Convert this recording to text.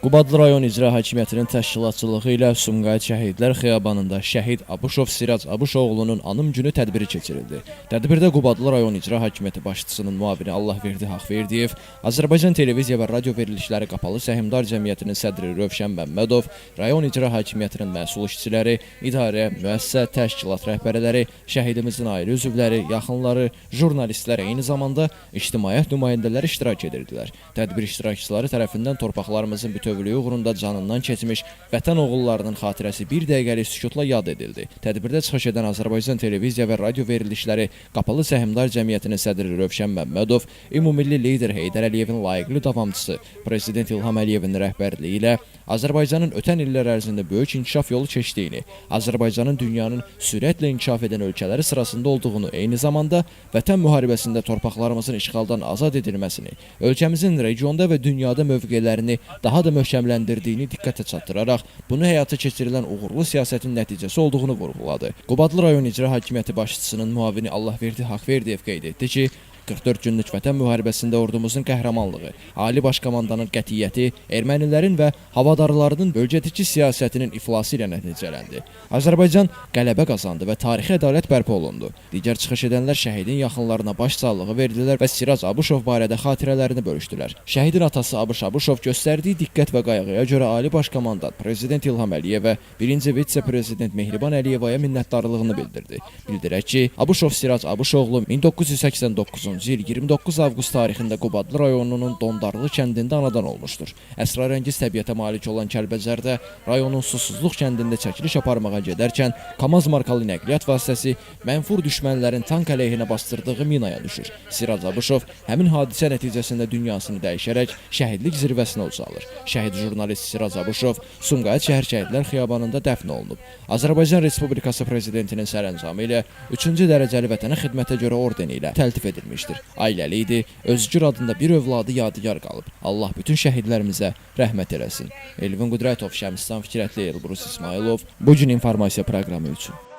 Qubadlı rayon İcra Hakimiyyətinin təşkilatçılığı ilə Sumqayıt Şəhidlər Xiyabanında Şəhid Abuşov Sirac Abuşoğlunun anım günü tədbiri keçirildi. Tədbirdə Qubadlı rayon İcra Hakimiyyəti başçısının müavini Allahverdi Haqverdiyev, Azərbaycan Televiziya və Radio Verilişləri Qapalı Səhmdar Cəmiyyətinin sədri Rövşən Məmmədov, rayon İcra Hakimiyyətinin məsul işçiləri, idarə, müəssisə, təşkilat rəhbərləri, şəhidimizin ailə üzvləri, yaxınları, jurnalistlər, eyni zamanda ictimaiyyət nümayəndələri iştirak edirdilər. Tədbir iştirakçıları tərəfindən torpaqlarımızın bütövlüyü uğrunda canından keçmiş vətən oğullarının xatirəsi bir dəqiqəlik sükutla yad edildi. Tədbirdə çıxış edən Azərbaycan Televiziya və Radio Verilişləri Qapalı Səhmdar Cəmiyyətinin sədri Rövşən Məmmədov, ümummilli lider Heydər Əliyevin layiqli davamçısı, Prezident İlham Əliyevin rəhbərliyi ilə Azərbaycanın ötən illər ərzində böyük inkişaf yolu keçdiyini, Azərbaycanın dünyanın sürətlə inkişaf edən ölkələri sırasında olduğunu, eyni zamanda vətən müharibəsində torpaqlarımızın işğaldan azad edilməsini, ölkəmizin regionda və dünyada mövqelərini daha da möhkəmləndirdiyini diqqətə çatdıraraq, bunu həyata keçirilən uğurlu siyasətin nəticəsi olduğunu vurğuladı. Qubadlı rayon İcra Hakimiyyəti başçısının müavini Allahverdi Haqverdiyev qeyd etdi ki, 44 günlük vətən müharibəsində ordumuzun qəhrəmanlığı, Ali Baş Komandanın qətiyyəti, ermənilərin və havadarlarının bölgədəki siyasətinin iflası ilə nəticələndi. Azərbaycan qələbə qazandı və tarixi ədalət bərpa olundu. Digər çıxış edənlər şəhidin yaxınlarına başsağlığı verdilər və Sirac Abuşov barədə xatirələrini bölüşdülər. Şəhidin atası Abuş Abuşov göstərdiyi diqqət və qayğıya görə Ali Baş Komandan Prezident İlham Əliyevə, birinci vitse-prezident Mehriban Əliyevaya minnətdarlığını bildirdi. Bildirək ki, Abuşov Sirac Abuşoğlu 1989-cu il 29 avqust tarixində Qubadlı rayonunun Dondarlı kəndində anadan olmuşdur. Əsrarəngiz təbiətə malik olan Kəlbəcərdə rayonun Susuzluq kəndində çəkiliş aparmağa gedərkən KAMAZ markalı nəqliyyat vasitəsi mənfur düşmənlərin tank əleyhinə bastırdığı minaya düşür. Sirac Abuşov həmin hadisə nəticəsində dünyasını dəyişərək şəhidlik zirvəsinə ucalır. Şəhid jurnalist Sirac Abuşov Sumqayıt şəhər Şəhidlər Xiyabanında dəfn olunub. Azərbaycan Respublikası Prezidentinin sərəncamı ilə 3-cü dərəcəli vətənə xidmətə görə ordeni ilə təltif edilmişdir. Ailəli idi, Özgür adında bir övladı yadigar qalıb. Allah bütün şəhidlərimizə rəhmət eləsin. Elvin Qudrətov, Şəmsistan Fikrətli, Elbrus İsmayılov. Bu gün informasiya proqramı üçün.